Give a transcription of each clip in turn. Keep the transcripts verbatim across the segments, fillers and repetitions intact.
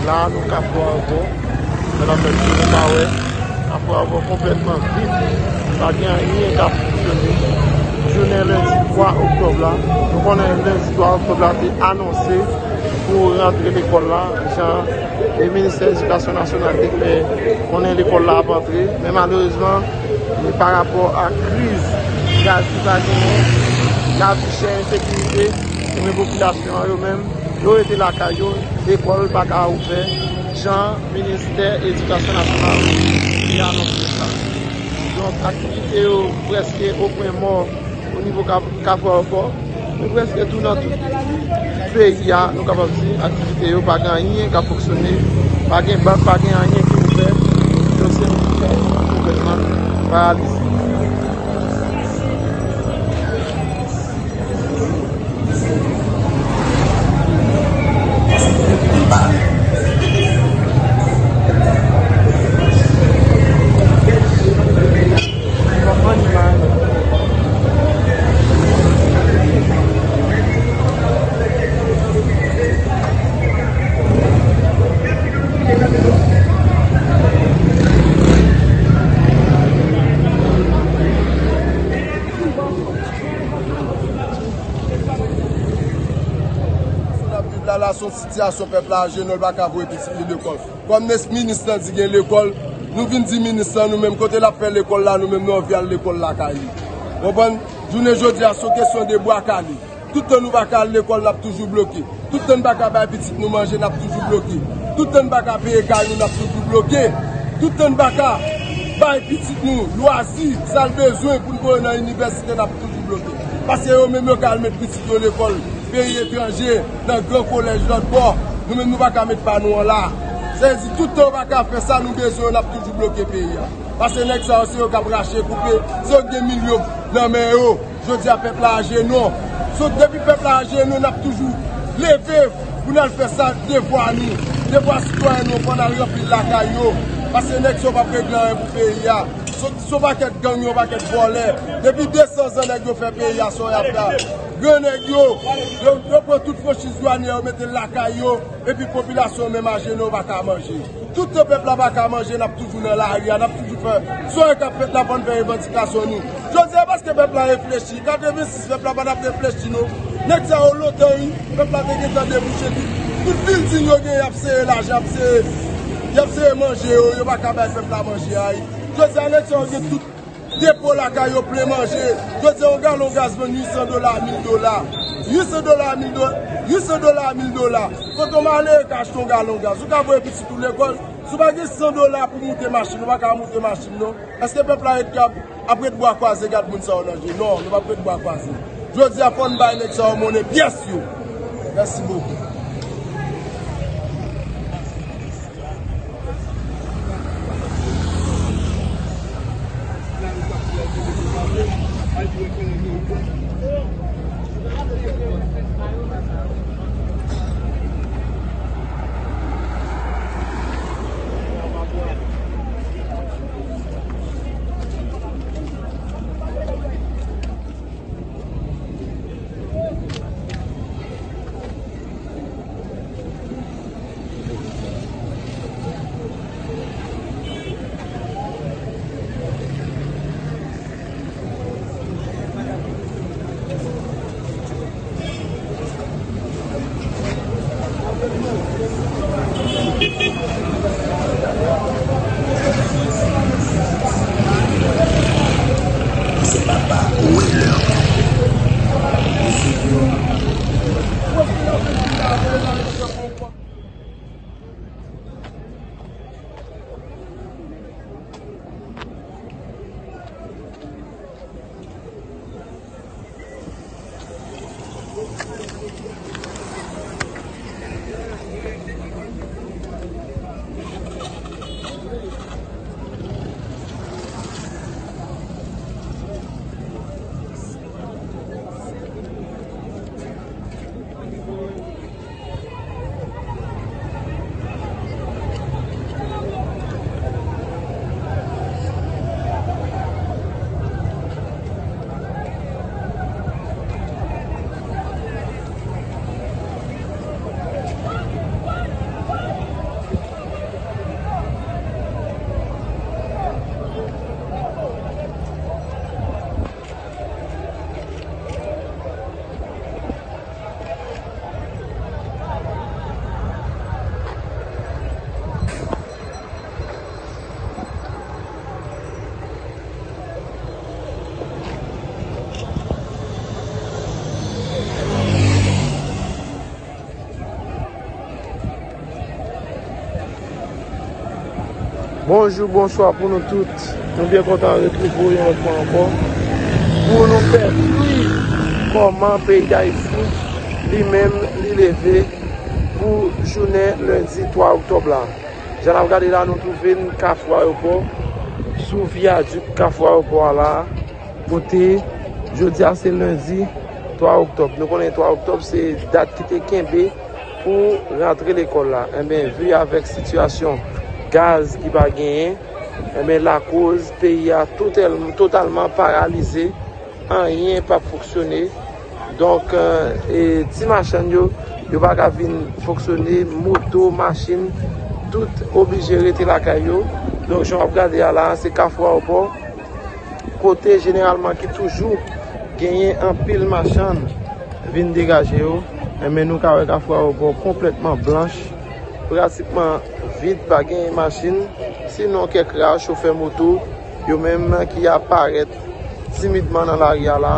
La, nou Kafou Aewopò. Medam, mesye, nou ka wè Kafou Aewopò konplètman vid. Pa gen anyen k ap fonksyone. Jounen lendi twa oktòb la, nou konnen lendi twa oktòb la te anonse pou rantre lekòl la, jan e Ministè Edikasyon Nasyonal te fè konnen lekòl la ap antre. Men malerezman, e pa rapò a kriz gaz ki pa genyen, lavi chè, ensekirite, ebyen popilasyon an yo menm, yo rete lakay yo, lekòl pa ka ouvè, jan Ministè Edikasyon Nasyonal te anonse sa. Donk, aktivite yo prèske o pwen mò o nivo Kafou Aewopò. Nou prèske tou nan tout peyi a, nou kapab di, aktivite yo, pa gen anyen k ap fonksyone, pa gen bank, pa gen anyen ki ouvè. Dosye nou ki fè gouvènman paralize. Sa n ap viv la, la, se yon sitiyasyon pèp la ajenou, l pa ka voye pitit li lekòl. Kòm minis lan di gen lekòl, nou vin di minis lan, nou menm, kote l ap fè lekòl la, nou menm, nou anvi al lekòl lakay li. Konprann? Jounen jodi a, se yon kesyon de bwa kale. Tout tan nou pa ka al lekòl, n ap toujou bloke. Tout tan n pa ka bay pitit nou manje, n ap toujou bloke. Tout tan n pa ka peye kay nou, n ap toujou bloke. Tout tan n pa ka bay pitit nou lwazi, sa l bezwen pou n voye nan inivèsite, n ap toujou bloke. Paske yo menm yo ka al met pitit yo lekòl peyi etranje, nan gran kolèj lòt bò. Nou menm nou pa ka met pa nou an la. Sa vle di tout tan yo pa ka fè sa nou bezwen yo, n ap toujou bloke peyi a. Paske nèg sa yo se yo k ap rache koupe, se yo k gen milyon nan men yo. Jodi a pèp la ajenou. So, depi pèp la ajenou, n ap toujou leve pou n al fè sa devwa nou. Devwa sitwayen nou, fò n al ranpli l lakay yo. Paske nèg sa yo p ap regle anyen pou peyi a. So, se yon pakèt gang, yon pakèt vòlè. Depi de san zan nèg yo fè peyi a, sa y ap la. Gran nèg yo, yo, yo pran tout franchiz dwanyè yo mete l lakay yo, epi popilasyon an menm ajenou, yo pa ka manje. Tout tan pèp la pa ka manje, n ap toujou nan lari a, n ap toujou fè sa k ap fèt la, fò n fè revandikasyon nou. Jodi a, paske pèp la reflechi. Katrevensis, pèp la pa t ap reflechi, non. Nèg sa yo lontan, wi, pèp la te gentan debouche tout, tout bilding yo genyen, y ap sere lajan, y ap sere, y ap sere manje yo, yo pa ka bay pèp la manje a, wi. Jodi a, nèg sa yo gen tout depo lakay yo plen manje. Jodi a, yon galon gaz vann uit san dola a mil dola. Uit san dola a mil dola. Uit san dola a mil dola. Kote yon malere ka achte yon galon gaz? Ou ka voye pitit ou lekòl? Si w pa gen san dola pou moute machin, ou pa ka moute machin, non. Èske pèp la ret ap, ap ret bra kwaze gad moun sa yo nan je? Non, nou p ap ret bra kwaze. Jodi a, fò n bay nèg sa yo monnen pyès yo. Mèsi bokou. Bonjou, bonswa pou nou tout. Nou byen kontan retwouve w yon lòt fwa ankò pou nou fè swiv kòman peyi Dayiti li menm li leve pou jounen lendi twa oktòb la. Jan n ap gade la, nou twouve n Kafou Ayewopò, sou vyadik Kafou Ayewopò a la, kote jodi a se lendi twa oktòb. Nou konnen twa oktòb se dat ki te kenbe pou rantre lekòl la. Enben, vi avèk sitiyasyon gaz ki pa genyen, enben, lakoz peyi a totèl-, totalman paralize, anyen p ap fonksyone. Donk, e, ti machann yo, yo pa ka vin fonksyone, moto, machin, tout oblije rete lakay yo. Donk, jan w ap gade a la, se Kafou Ayewopò, kote jeneralman ki toujou genyen anpil machann vin degaje yo. Enben, nou ka wè Kafou Ayewopò konplètman blanch, pratikman vid, pa genyen machin, sinon kèk ra chofè moto, yo menm ki ap parèt timidman nan lari a la.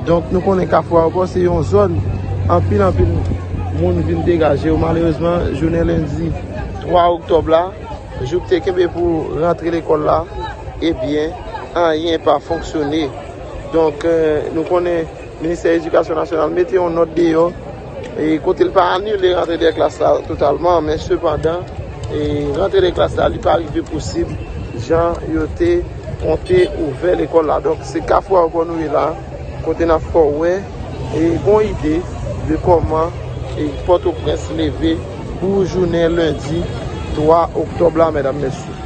Donk, nou konnen Kafou Ayewopò se yon zòn anpil, anpil moun vin degaje yo. Malerezman, jounen lendi twa oktòb la, jou ki te kenbe pou rantre lekòl la, ebyen, anyen pa fonksyone. Donk, e, nou konnen Ministè Edikasyon Nasyonal mete yon nòt deyò, e, kote l pa anile rantre dè klas la totalman, men sepandan, e, rantre dè klas la, li pa rive posib jan yo te konte ouvè lekòl la. Donk, se Kafou Ayewopò nou ye la, kote n ap fè w wè, e, gon ide de kòman, e, Pòtoprens leve pou jounen lendi twa oktòb la, medam, mesye.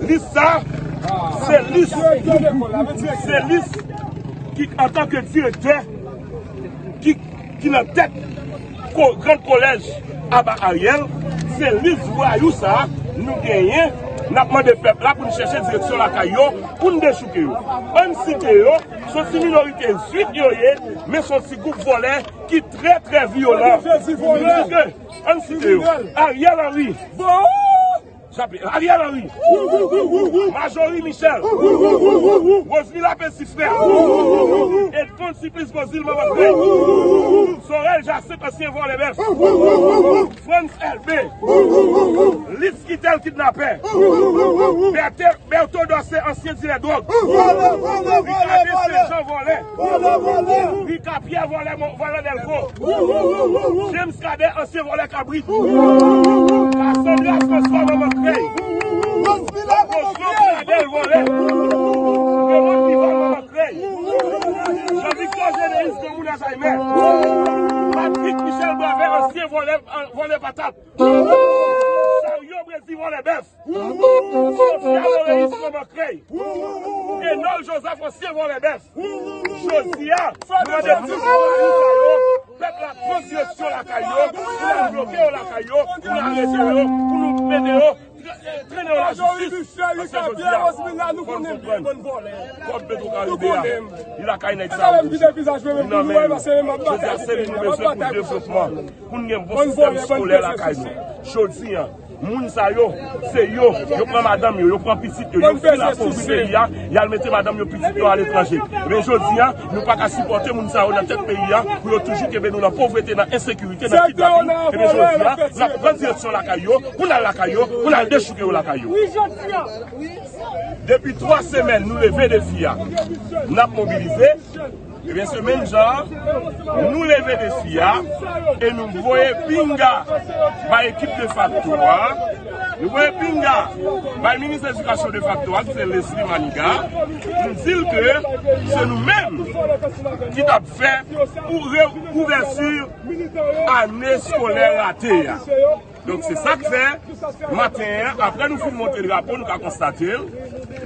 Lis sa, se lis, se lis ki, antanke direktè, ki, ki nan tèt ko-, Grand Kolèj Aba Ariel, se lis vwayou sa a nou genyen, n ap mande pèp la pou n chèche direksyon lakay yo, pou n dechouke yo. Ann site yo, se yon ti minorite zwit yo ye, men se yon ti gwoup vòlè ki trè, trè vyolan. Ann site yo. Ariel Henry. Jape, Ariel Henry. Majorie Michel. Rosemila Pestifrère. Edmond Supplice Beauzile, manman krèy. Sorel Jacinthe, ansyen vòlè bèf. Frantz Elbé. Litz Quitel, kidnapè. Berthe, Bertho Dorcé, ansyen dilè dwòg. Ricardo Saint Jean, vòlè. Rica Pierre, vòlè, vòlè Dèlko. James Cadet, ansyen vòlè kabrit. Cassandra François, manman krèy. Rosemond Pradel, vòlè. Raymond Duval, manman krèy. Jean Victor Généus, granmoun Alzheimer. Patrick Michel Boivin, ansyen vòlè, vòlè patat. Chariot Brésil, vòlè bèf. Sofia Loreis, manman krèy. Enol Joseph, ansyen vòlè bèf. Jodi a, nou mande tout vwayou sa yo, pèp la pran direksyon lakay yo, pou n al bloke yo lakay yo, pou n arete yo, pou nou mete yo, tre-, trennen yo lajistis. Paske jodi a, fò n konprann, kòb Petro Karibe a, li lakay nèg sa yo toujou. Li nan men yo. Jodi a, se li nou bezwen pou devlopman, pou n gen bon sistèm eskolè lakay nou. Jodi a, moun sa yo, se yo, yo pran madanm yo, yo pran pitit yo, yo fin apovri peyi a, y al mete madanm yo, pitit yo aletranje. Ebyen, jodi a, nou pa ka sipòte moun sa yo nan tèt peyi a, pou yo toujou kenbe nou nan povrete, nan ensekirite, nan kidnapin. Ebyen, jodi a, n ap pran direksyon lakay yo, pou n al lakay yo, pou n al dechouke yo lakay yo. Depi twa semèn, nou leve defi a. N ap mobilize. Ebyen, se menm jan, nou leve defi a e nou voye pinga bay ekip defakto a. Nou voye pinga bay minis edikasyon defakto a, ki se Leslie Manigat. Nou di l ke se nou menm ki t ap fè ou re-, ouvèti ane eskolè rate a. Donk, se sa k fè, maten an, apre nou fin monte drapo, nou ka konstate l,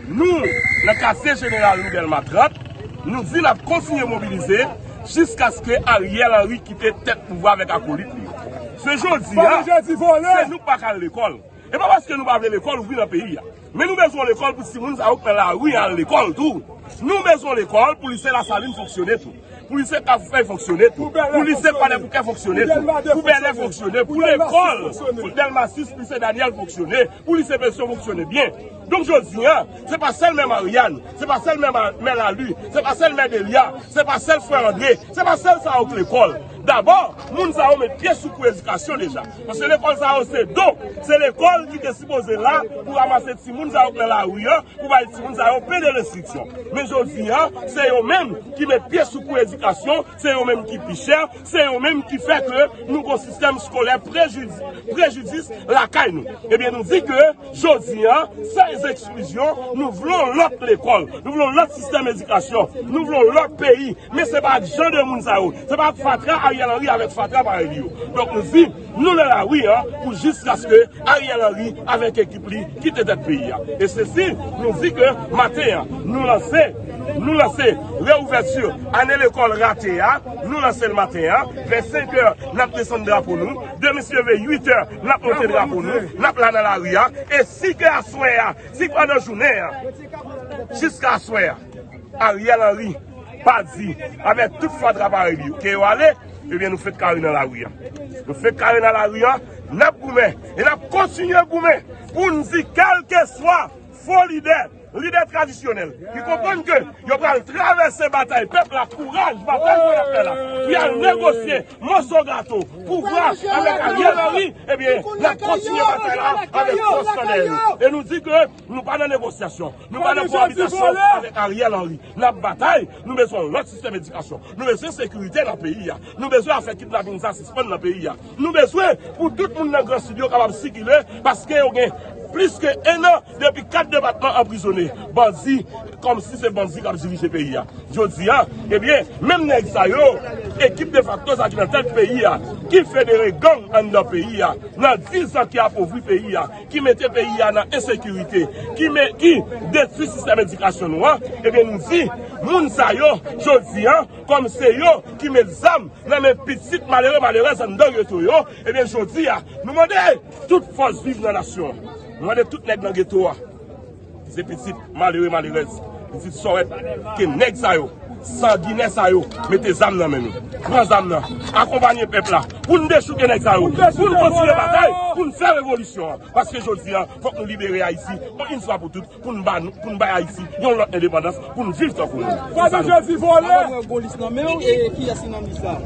nou, nan katye jeneral nou, Dèlma trant, nou di n ap kontinye mobilize jiskaske Ariel Henry kite tèt pouvwa avèk akolit li yo. Se jodi a, se nou k pa ka al lekòl. E pa paske nou pa vle lekòl ouvri nan peyi a. Men nou bezwen lekòl pou timoun sa yo k nan lari a al lekòl tou. Nou bezwen lekòl pou lise Lasalin fonksyone tou. Pou lise Kafou Fèy fonksyone tou. Pou lise Kwadèboukè fonksyone tou. Pou Bèlè fonksyone. Pou lekòl, pou Dèlma sis, lise Daniel fonksyone. Pou lise Petion fonksyone byen. Donk jodi a, se pa sèl mè Marianne, se pa sèl mè Ma-, mè Lali, se pa sèl mè Delia, se pa sèl frè André, se pa sèl sa yo k lekòl. Dabò, moun sa yo met pye sou kou edikasyon deja. Paske lekòl sa yo se don, se lekòl ki te sipoze la pou ranmase timoun sa yo k nan lari a, pou bay timoun sa yo pen de lenstriksyon. Men jodi a, se yo menm ki met pye sou kou edikasyon, se yo menm ki pi chè, se yo menm ki fè ke nou gon sistèm eskolè prejidi-, prejidis lakay nou. Ebyen, nou di ke jodi a, sans eksklizyon, nou vle yon lòt lekòl, nou vle yon lòt sistèm edikasyon, nou vle yon lòt peyi, men se pa ak jan de moun sa yo, se pa ak fatra Ariel Henry avèk fatra parèy li yo. Donk nou di, nou nan lari a pou jiskaske Ariel Henry avèk ekip li kite tèt peyi a. E sesi, nou di ke maten an, nou lanse, nou lanse reouvèti ane lekòl rate a, nou lanse l maten an, vè senk è, n ap desann drapo nou, demen si Dye vle uit è, n ap monte drapo nou, n ap la nan lari a, e si ke aswè a, si pandan jounen an, jiska aswè a, Ariel Henry pa di, avèk tout fatra parèy li yo, ke yo ale, ebyen nou fenk kare nan lari a. Nou fenk kare nan lari a, n ap goumen, e n ap kontinye goumen pou n di kèlkeswa fo lidè, lidè tradisyonèl, ki konprann ke yo pral travèse batay pèp la, kouraj, batay ke n ap fè la, pou y al negosye moso gato, pouvwa avèk Ariel Henry, ebyen, n ap kontinye batay la avèk fòs nan dèyè nou. E nou di ke nou pa nan negosyasyon, nou pa nan koabitasyon avèk Ariel Henry. N ap batay, nou bezwen yon lòt sistèm edikasyon. Nou bezwen sekirite nan peyi a. Nou bezwen afè kidnaping sa sispann nan peyi a. Nou bezwen pou tout moun nan Gran Sid yo kapab sikile, paske yo gen plis ke en an depi kat depatman anprizone. Bandi, kòmsi se bandi k ap dirije peyi a. Jodi a, ebyen, menm nèg sa yo, ekip defakto sa ki nan tèt peyi a, ki federe gang anndan peyi a, nan diz an ki apovri peyi a, ki mete peyi a nan ensekirite, ki me-, ki detwi sistèm edikasyon nou an, ebyen, nou di, moun sa yo, jodi a, kòm se yo ki met zam nan men pitit malere, malerèz anndan geto yo, ebyen, jodi a, nou mande tout fòs viv nan nasyon an. Nou mande tout nèg nan geto a, ki se pitit malere, malerèz, pitit sòrèt, ke nèg sa yo, sanginè sa yo, mete zam nan men nou. Pran zam nan, akonpanye pèp la, pou n dechouke nèg sa yo, pou n kontinye batay, pou n fè revolisyon an. Paske jodi a, fòk nou libere Ayiti, yon fwa pou tout, pou n ba nou, pou n bay Ayiti yon lòt endepandans, pou n viv tankou moun. Fòk nou jodi vole. Mwen gon lis nan men w, e kiyès ki nan lis la?